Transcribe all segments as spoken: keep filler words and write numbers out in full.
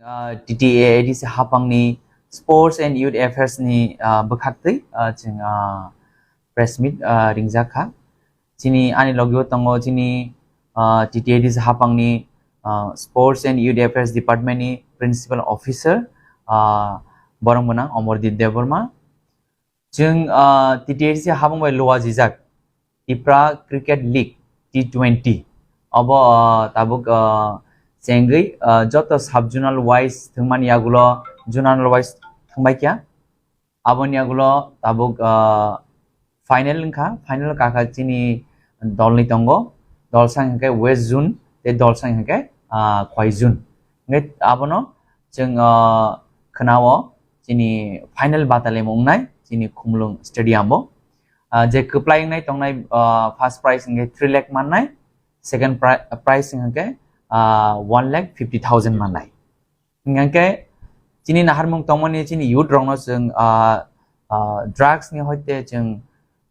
Ah, T T A A D C hapangni Sports and Youth Affairs ni, ah, bwkhaktwi, ah, chwng, ah, press meet, ah, ringjak kha. Chini ani logio tongo chini, ah, T T A A D C hapangni, ah, Sports and Youth Affairs Department ni Principal Officer, ah, borok mwnang Omordeep Debbarma. Chwng, ah, T T A A D C hapang bai luajijak Tipra Cricket League T twenty. Obo, ah, tabuk, ah, chengwi, ah, joto sub-zonal wise thwngmani yagulo zonal wise thwngbai kha. Aboni yagulo tabuk, ah, final wngkha. Final kakha chini dolni tongo. Dolsa hwnkhe West Zone, tei dolsa hwnkhe, ah, Khwai Zone. Hwnkhe abono chwng, ah, khwnao chini final batalemo wngnai chini Khumulwng Stadium o. Ah, je kwplai wngnai tongnai, ah, first prize hwnkhe three lakh mannai, second pri-, prize hwnkhe, ah, one lakh fifty thousand mannai. Hwnkhe chini naharmung tongmani chini youth rokno chwng, ah, ah, drugs ni hoite chwng,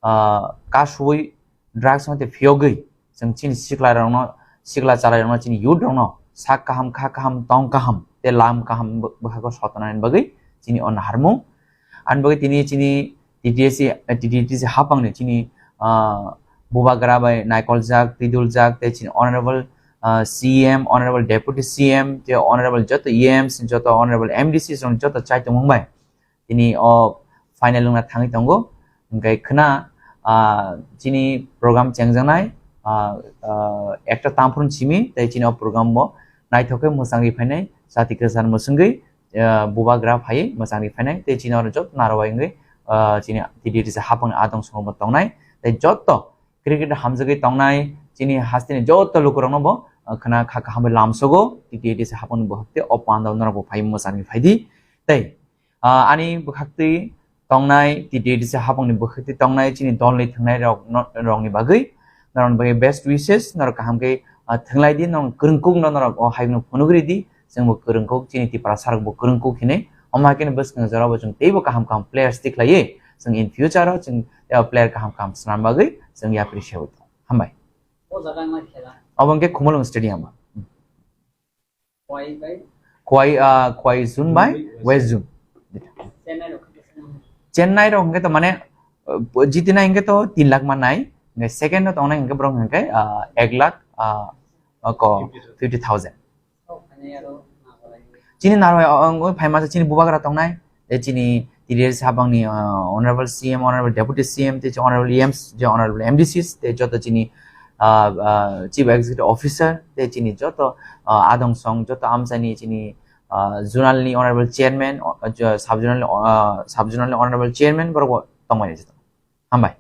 ah, kasui drugs hoite phiyogwi chwng chini sikla rokno, sikla chwrai rokno, chini youth rokno sak kaham, kha kaham, tong kaham, tei lam kaham bw-, bwkhago sotonani bagwi chini o naharmung. Ani bagwi tini chini T T A C, T T A A D C hapangni chini, ah, bubagra bai naikoljak, twiduljak, tei chini honorable, ah, C M, honorable deputy C M, tei honorable joto E Ms, joto honorable M D Cs rok joto chai tongmung bai tini o final wngna thangwi tongo. Hwnkhe khwna, ah, chini program chengjaknai, ah, ah, ekta tamphru simi tei chini o program bo naithok khe mwchangwi phainai, jati kwchar mwchwngwi, ah, bubagra phaiwi mwchangwi phainai tei chini oro joto narwai wngwi, ah, chini T T A A D C hapangni adong songo bo tongnai tei joto cricket hamjagwi tongnai chini hasteni joto lukurokno bo, ah, khwna kha kaham bai lamsogo T T A A D C hapangni bwkhak tei o pandao norok bo phaiwi mwchangwi phaidi tei Ah, ani bwkhaktwi tongnai, T T A A D C hapangni bwkhaktwi tongnai chini dolni thwngnai rok no-, rokni bagwi, norokni bagwi best wishes, norok kaham khe, ah, thwnglai di, norok kwrwngkuk no norok o hayungno phunugri di, chwngbo kwrwngkuk, chini Tiprasa rokbo kwrwngkuk hinwi, omo hai kheno bwskang jorao bo chwng teibo kaham kaham players tikhlaiwi, chwng in future o chwng, eh, player kaham kaham swnam bagwi chwng yapri sewi tongo. Hambai. O jaga wngkha khela? Obo hwnkhe Khumulwng Stadium o. Khwai bai? Khwai, ah, Khwai Zone bai West Zone. Chennai rok hwnkhe to mane, uh, jitinai hwnkhe to tin lakh mannai, hwnkhe second o tongnai hwnkhe borok hwnkhe, ah, ek lakh, ah, oko fifty thousand. Chini narwai, ah, ang, phaima chini bubagra tongnai, tei chini T D S habangni, ah, Honorable C M, Honorable Deputy C M, tei Honorable E Ms, je Honorable M D Cs, tei joto chini, ah, ah, Chief Executive Officer, tei chini joto, ah, adong song, joto amchaini chini, ah, zonal ni Honorable Chairman, o, jo, sub zonal ni, ah, sub zonal ni Honorable Chairman, borok bo tongmani joto. Hambai.